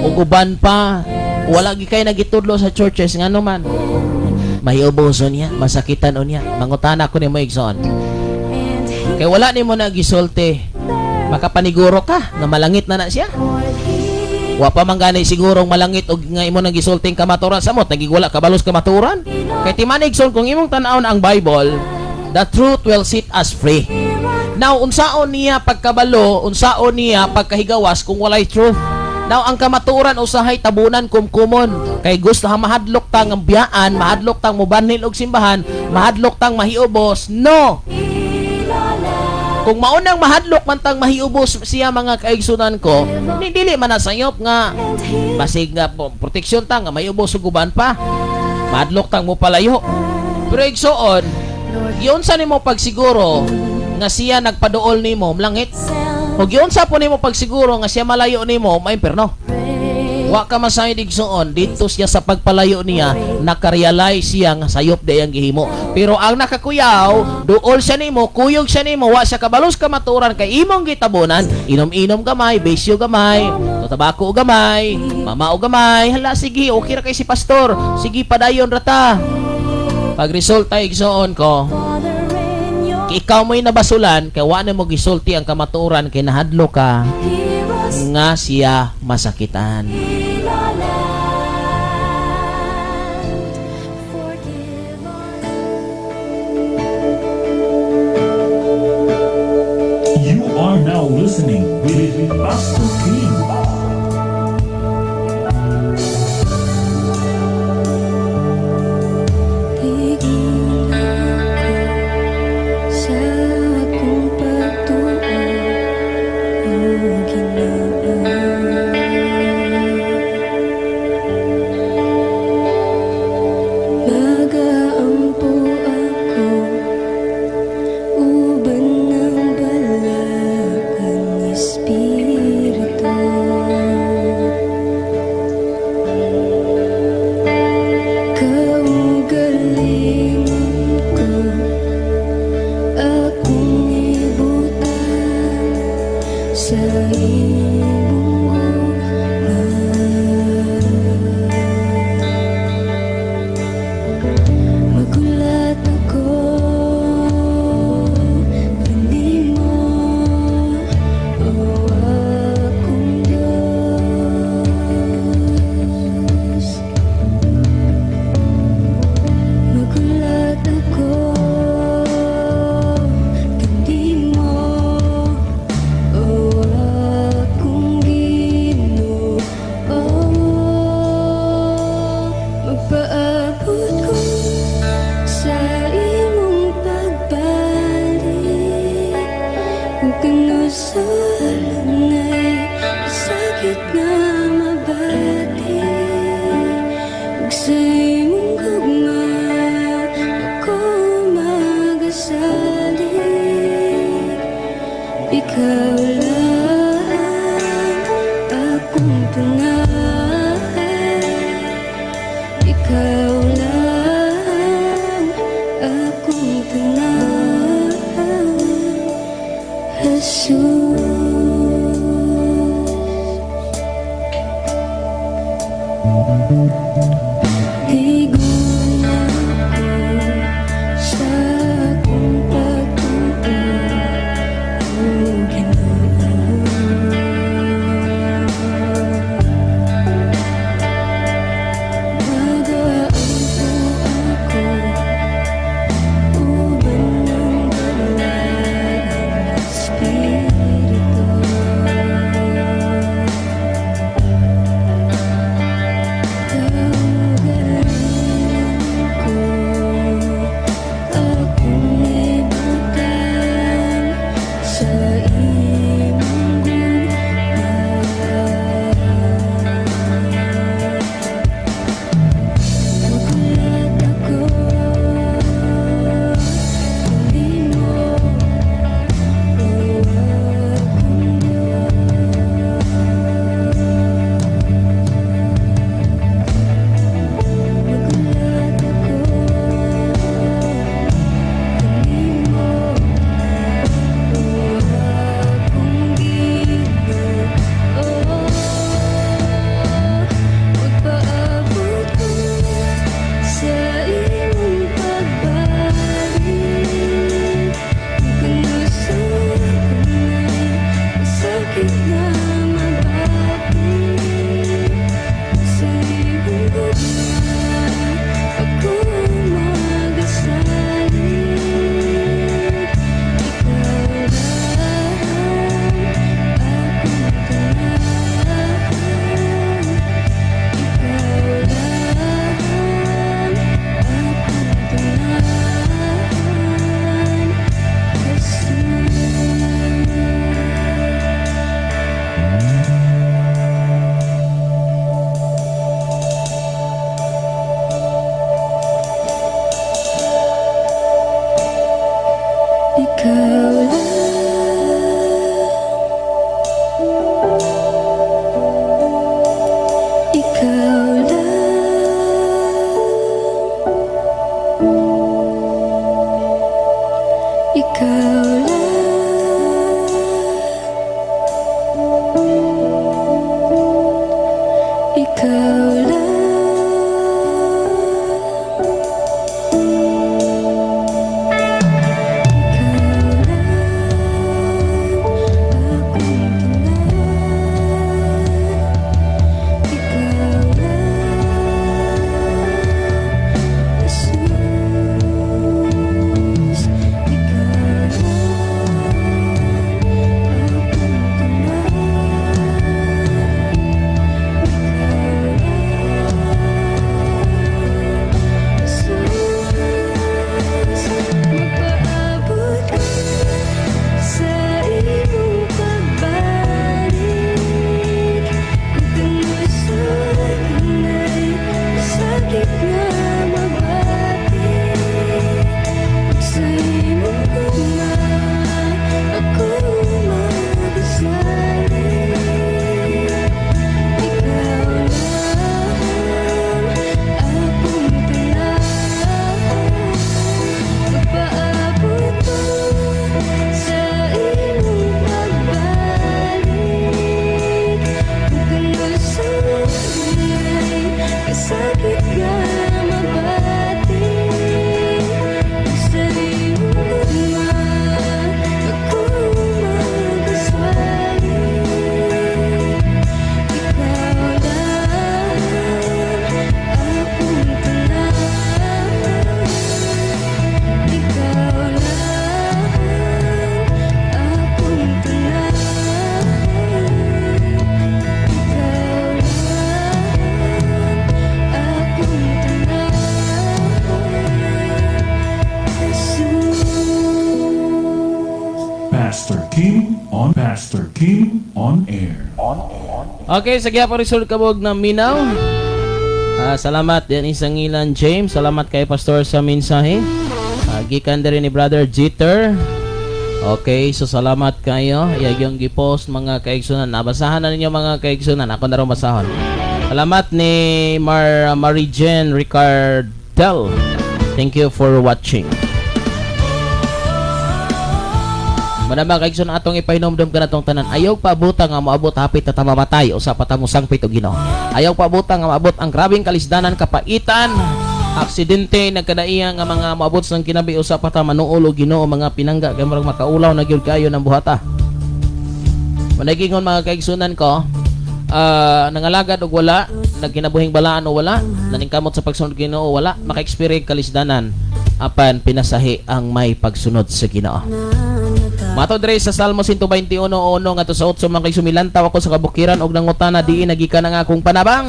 ug uban pa, wala gi kay nagitudlo sa churches, ngano man mahiubos niya, masakitan unya. Mangutana ko nimo, igsoon. Kay wala nimo na gisulti, makapaniguro ka nga malangit na na siya? Wa pa man gani sigurong malangit og nga imo nang gisulting kamaturan, samot nagigwala kabalos kamaturan. Kay timan, igsoon, kung imong tan-awon ang Bible, the truth will set us free. Now, unsaon niya pagkabalo, unsaon niya pagkahigawas kung walay truth? Now, ang kamatuoran usahay tabunan, kumkumon. Kay gusto ha mahadlok ta nga biyaan, mahadlok tang mubanhil og simbahan, mahadlok tang mahiubos. No! Kung maunang mahadlok man tang mahiubos siya, mga kaigsunan ko, ni dili man na sayop nga basig nga po, proteksyon ta nga mahiubos ug uban pa. Mahadlok tang mo palayo. Pero igsuon, giunsa nimo pagsiguro nga siya nagpaduol nimo langit? O giunsa po nimo pagsiguro nga siya malayo nimo maimpierno? Wa ka masayod, igsuon, dito siya sa pagpalayo niya, nakarealize siya nga sayop day ang gihimo. Pero ang nakakuyaw, duol siya nimo, kuyog siya nimo, wa siya kabalos kamaturan kay imong gitabunan, inom-inom gamay, bisyo gamay, tabako gamay, mamao gamay, hala sige, okay ra kay si pastor, sige padayon rata. Pag resulta, igsuon ko, ikaw mo'y nabasulan kay wa na mo gisulti ang kamatuoran kay nahadlo ka nga siya masakitan. Heal our land, forgive us. You are now listening with Pastor King. Tigil ako sa akong pagtuo, O Ginoo. Magaampo ako uban ng Balaang Espiritu. Kaugalingon ko akong ibutang sa imong gugma. Magulat ako kanimo, O akong Diyos. Magulat ako kanimo, O akong Ginoo. Magpaabot ko sa imong pagbalik ug kanusalanay sakit nga mabati, ug sa imong gugma ako magasalig. Ikaw lang akong tunay. Ikaw lang akong tunay, Jesus. Higun ako sa akong pagtuo, O Ginoo. Magaampo ako uban ng Balaang Espiritu. Kasakit nga mabati. Ug sa imong gugma ako magasali. Ikaw lang akong tanan. Magpaabot ko sa imong pagbalik. Ug kalusugnay kasakit nga mabati. Ug sa imong gugma ako magaswali. Ikaw lang akong tanan. Ikaw lang akong tanan. Ikaw lang akong tanan. Jesus. Pastor Kim on Pastor Kim on air. Okay, sa gyapon result kabog na minaw. Ah, salamat din isang ilan James. Salamat kay Pastor sa mensahe. Gikan diri ni Brother Jeter. Okay, so salamat kayo. Iyang yung gipost, mga kaigsunan. Nabasahan na ninyo, mga kaigsunan. Ako na rin basahon. Salamat ni Marijen Ricardel. Thank you for watching. Manamang kaigsoon, atong ipahinomdom ka natong tanan. Ayaw paabuta nga moabot hapit ta mamatay o sa patamosangpit og Ginoo. Ayaw paabuta nga maabot ang grabeng kalisdanan, kapaitan, aksidente, nagkadaiya nga mga moabot sa kinabi usa pa ta manuol og Ginoo, mga pinangga, kay murag makaulaw na gyud kayo ng buhata. Managingon, mga kaigsunan ko, nangalagad og wala, nagkinabuhing balaan o wala, naningkamot sa pagsunod Ginoo, wala, maka-experience kalisdanan apan pinasahi ang may pagsunod sa Ginoo. Mato dre sa Salmo 121:1 ngadto sa 8, mga sumilantaw ako sa kabukiran og nangutana, diin nagikan ang akong panabang.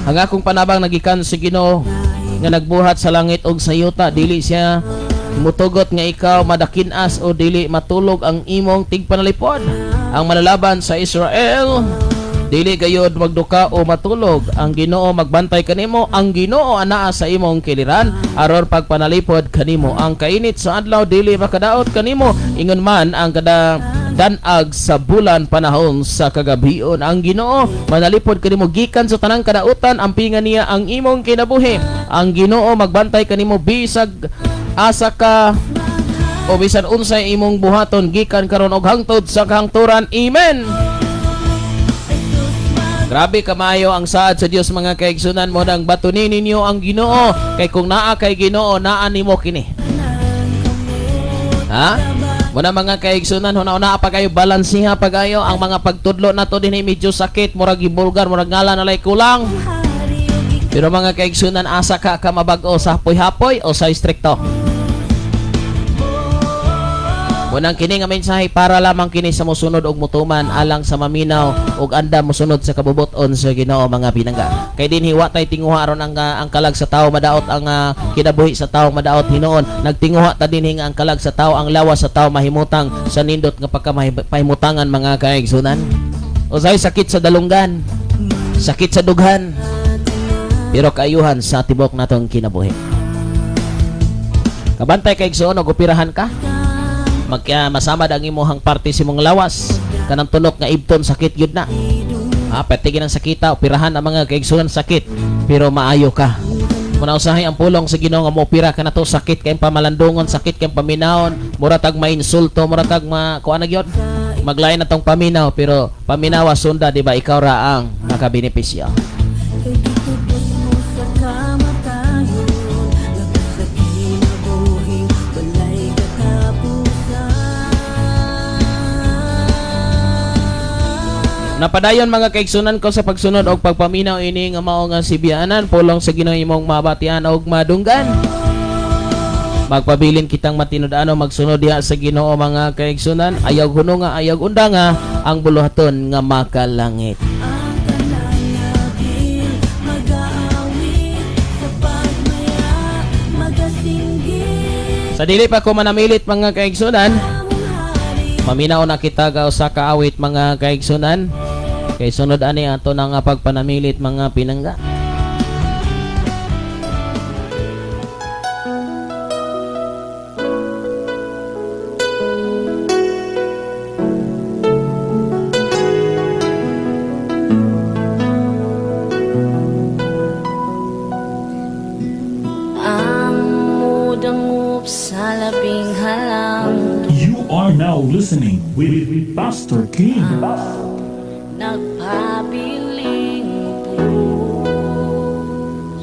Ang akong panabang nagikan sa Ginoo nga nagbuhat sa langit og sa yuta. Dili siya mutugot nga ikaw madakinas o dili matulog ang imong tigpanalipod. Ang malalaban sa Israel dili gayod magduka o matulog. Ang Ginoo magbantay kanimo, ang Ginoo anaa sa imong kiliran aron pagpanalipod kanimo. Ang kainit sa adlaw dili makadaot kanimo, ingon man ang kada danag sa bulan panahon sa kagabion. Ang Ginoo manalipod kanimo gikan sa tanang kadautan, ampingan niya ang imong kinabuhi. Ang Ginoo magbantay kanimo bisag asa ka o bisan unsay imong buhaton gikan karon og hangtod sa kahangturan. Amen. Grabe kamayo ang saad sa Dios, mga kaigsunan mo nang batunin ninyo ang Ginoo, kay kung naa kay Ginoo, naa nimo kini. Ha? Muna, mga kaigsunan, huna-huna pa kayo, balansiha pa kayo ang mga pagtudlo nato dinhi, medyo sakit, murag ibulgar, murag ngala nalay kulang. Pero mga kaigsunan, asa ka ka mabag-o, sa hapoy-hapoy o sa istrikto? Munang kini nga mensahe para lamang kini sa mosunod og mutuman, alang sa maminaw og anda mosunod sa kabubut-on sa Ginoo, mga pinangga. Kay dinhi wa tay tinguha aron ang kalag sa tawo madaot, ang kinabuhi sa tawo madaot hinuon. Nagtinguha ta dinhi nga ang kalag sa tawo, ang lawas sa tawo mahimutang sa nindot nga pagkamahimutangan, mga kaigsunan. Usay sakit sa dalunggan, sakit sa dughan, pero kaayuhan sa tibok natong kinabuhi. Kabantay kay igsoon og operahan ka. Magkaya masamad ang imuhang parte sa imong lawas, kanang tunok nga ibton, sakit gyud na. Ha, pwede ang sakita, operahan ang mga kaigsunan, sakit, pero maayo ka. Muna usahay ang pulong sa Ginoo nga moopera ka na to, sakit kay pamalandungon, sakit kay paminawon, mura tag mainsulto, mura tag ma kuan na gyud. Maglain na tong paminaw, pero paminawa sunda, di ba, ikaw ra ang makabenepisyo. Kay gitubos mo sa kamatayon. Lagot sa kinabuhing walay katapusan. Napadayon, mga kaigsunan ko, sa pagsunod og pagpaminaw ini nga mao nga sibianan, pulong sa Ginoo imong mabatian og madunggan. Magpabilin kitang matinud-ano magsunod diha sa Ginoo, mga kaigsunan. Ayaw hununga, ayaw undanga ang buluhaton nga makalangit. Ang tanang nabil mag-aawit sa pagmaya magasinggit. Sa dili pa ko manamilit, mga kaigsunan, Among hari. Paminaw na kita ga usa ka awit, mga kaigsunan. Kay sunod ani ato na nga pagpanamilit, mga pinangga. Sa labing halang You are now listening with Pastor King. Nagpabiling ubos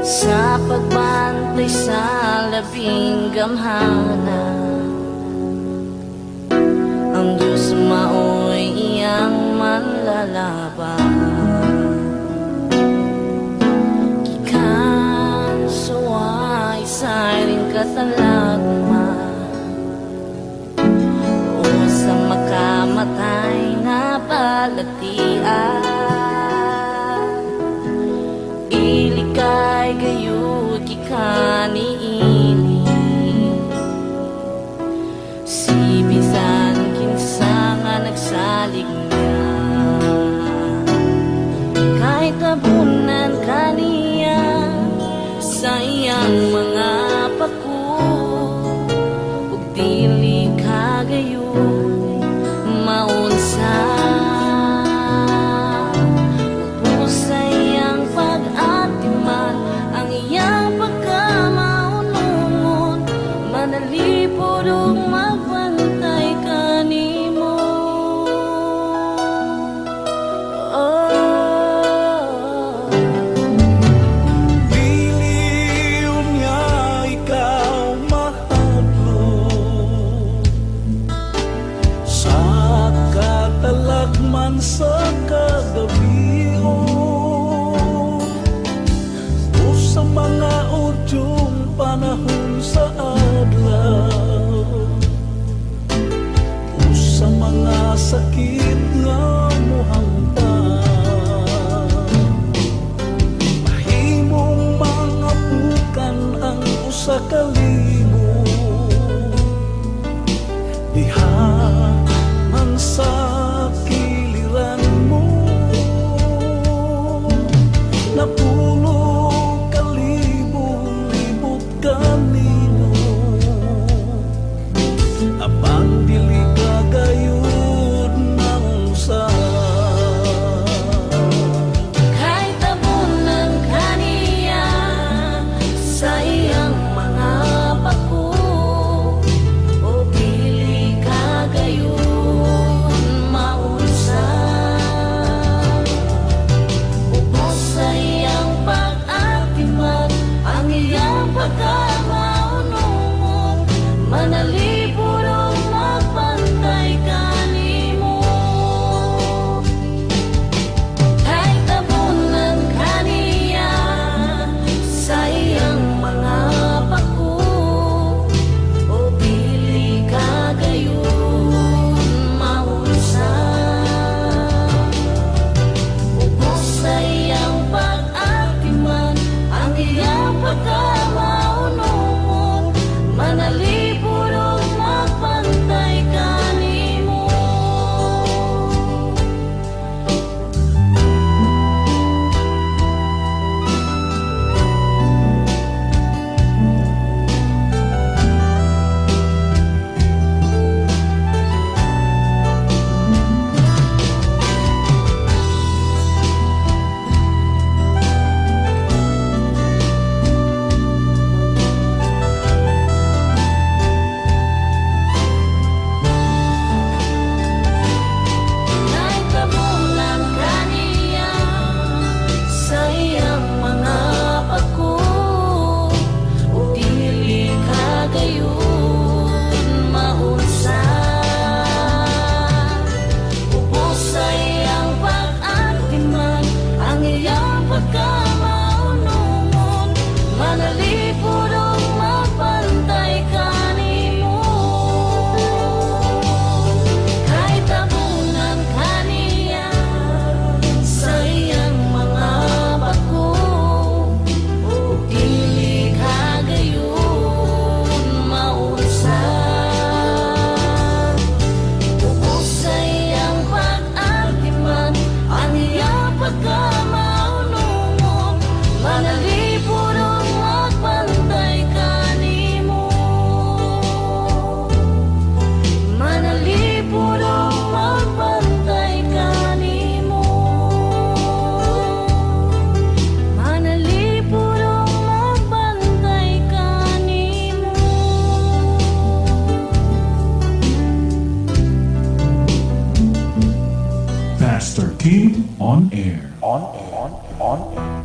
sa pagbantay sa labing gamhana. Ang Diyos mao'y iyang manlalaban. Gikan suway sa iring katalagman o sa makamatay nga balatian. Ilikay gayud gikan niini. Si bisan kinsa nga nagsalig niya, kahit tabunan kaniya sa iyang mga pako ug dili kagayon maunsa. Ubos sa iyang pag-atiman ang iyang pagkamaunungon, manalipod ug magbantay kanimo. Oh. Dili niya ikaw mahadlok sa katalagman sa kagabion o sa mga udyong panahon sa adlaw o sa mga sakit nga muhangpan. Mahimong mga pukan ang usa ka libo diha man sa kiliran mo. Napulo ka libo libot kanino, apan dili ka gayud maunsa. Kahit tabunan kaniya sa iyang mga pako o dili ka gayon maunsa. Ubos sa iyang pag-atiman ang iyang pagkamaunungon, manalipod og magbantay kanimo. Kahit tabunan kaniya sa iyang mga pako o dili ka gayon maunsa. Ubos sa iyang pag-atiman ang iyang pagkamaunungon, manalipod og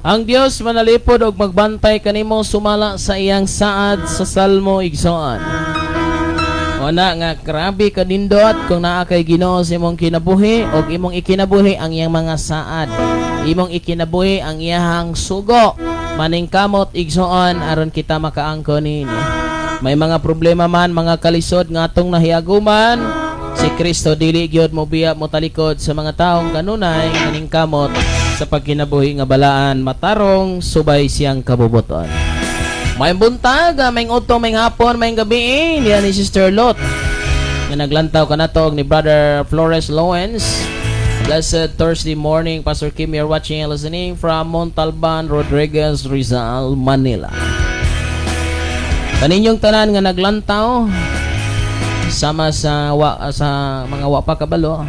Ang Dios manalipod og magbantay kanimo sumala sa iyang saad sa Salmo, igsoon. Wala nga grabe kanindot kung naa kay Ginoo sa imong kinabuhi og imong ikinabuhi ang iyang mga saad. Imong ikinabuhi ang iyang sugo. Maningkamot, igsoon, aron kita makaangkon nini. May mga problema man, mga kalisod nga atong nahiaguman, si Kristo dili gyud mo biya, mo talikod sa mga taong kanunay naningkamot sa pagkinabuhi nga balaan, matarong, subay siyang kabubuton. May buntag, may udto, may hapon, may gabi. Diyan ni Sister Lot nga naglantaw kanato ni Brother Flores Lowens. Blessed Thursday morning, Pastor Kim. You're watching and listening from Montalban, Rodriguez, Rizal, Manila. Kaninyong tanan nga naglantaw, sama sa mga wa pa kabalo.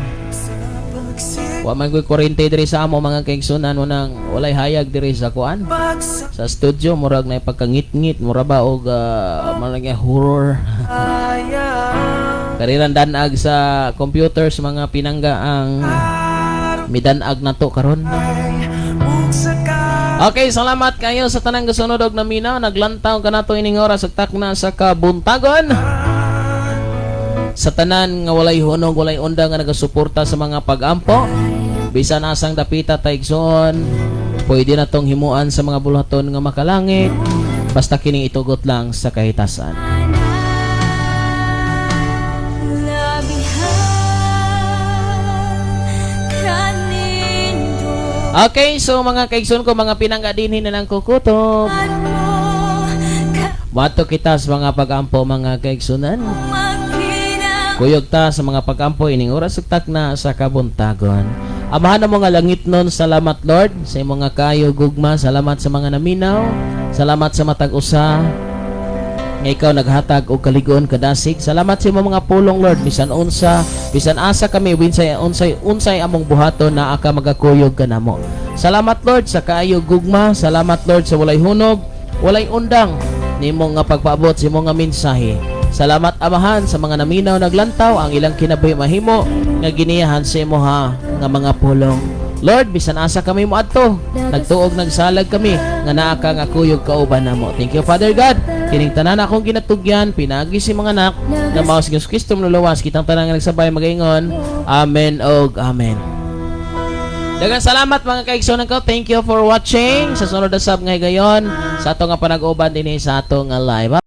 Wa man ko'y kuryente diri sa amo, mga kaigsunan, nang walay hayag diri sa kuan sa studio, murag na pagkangit-ngit, mura ba og murag nga horror kariran danag sa computer sa mga pinangga ang midanag nato karon. Okay, salamat kayo sa tanang gasunod og naminaw, naglantaw kanato ining oras ug takna sa kabuntagon. Sa tanan nga walay hunog, walay undang nga nagasuporta sa mga pagampo, bisan asang dapita ta, igsoon, pwede na tong himuan sa mga buluhaton nga makalangit, basta kining itugot lang sa kahitasan. Labihan kanindot. Okay, so mga kaigsoon ko, mga pinangga, dinhi na lang kukutob. Mo Mato kita sa mga pagampo, mga kaigsunan. Magkina Kuyog ta sa mga pagampo ining oras ug takna sa kabuntagon. Amahan ng mga langit nun, salamat, Lord, sa imong mga kayo gugma, salamat sa mga naminaw, salamat sa matag usa nga ikaw naghatag og kaligon, kadasig. Salamat sa imong mga pulong, Lord, bisan unsa, bisan asa kami, binsay unsay unsay among buhaton, naa ka, magakuyog ka namo. Salamat, Lord, sa kaayo gugma, salamat, Lord, sa walay hunog, walay undang nimo nga pagpaabot sa imong nga mensahe. Salamat, Amahan, sa mga naminaw, naglantaw, ang ilang kinabuhi mahimo nga giniyahan sa imuha nga mga pulong. Lord, bisan asa kami moadto, nagtuog, nagsalag kami nga naa ka nga kuyog kauban namo. Thank you, Father God. Kining tanan akong ginatugyan pinagi sa mga anak na mao si Jesus Kristo nuluwas. Kitang tanan nga nagsabay magaingon, Amen og Amen. Daghang salamat, mga kaigsunan ko. Thank you for watching. Sa sunod na sab nga higayon sa ato nga panag-uban dinhi sa ato nga live.